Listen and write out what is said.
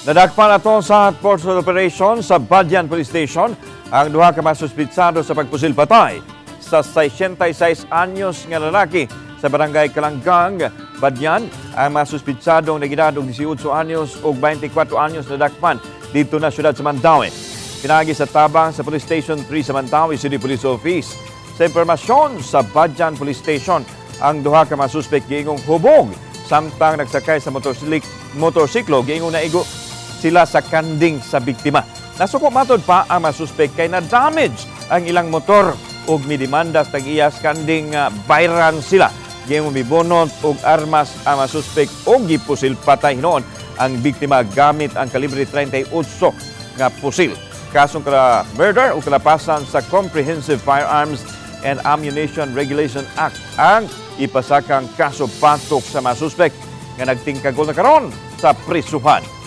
Nadakpan ato sa Force Operation sa Badian Police Station ang duha ka masuspitsado sa pagpusil patay sa 66 anyos nga lalaki sa Barangay Kalanggang, Badian. Ang masuspitsadong nag-edad og 18 anyos ug 24 anyos nadakpan dito na siyudad sa Mandaue. Pinagi sa tabang sa Police Station 3 sa Mandaue City Police Office. Sa impormasyon sa Badian Police Station, ang duha ka masuspek giingong hubog samtang nagsakay sa motorsiklo, giingong naigo sila sa kanding sa biktima. Nasuko matod pa ang masuspek kay na-damage ang ilang motor ug midemanda sa tag-iyas kanding bayran sila. Giingong mibunot og armas ang masuspek ug gipusil patay hinuon ang biktima gamit ang kalibre 38 nga pusil. Kasong kala murder o kalapasan sa Comprehensive Firearms and Ammunition Regulation Act ang ipasakang kaso batok sa masuspek nga nagtingkagol na karon sa prisuhan.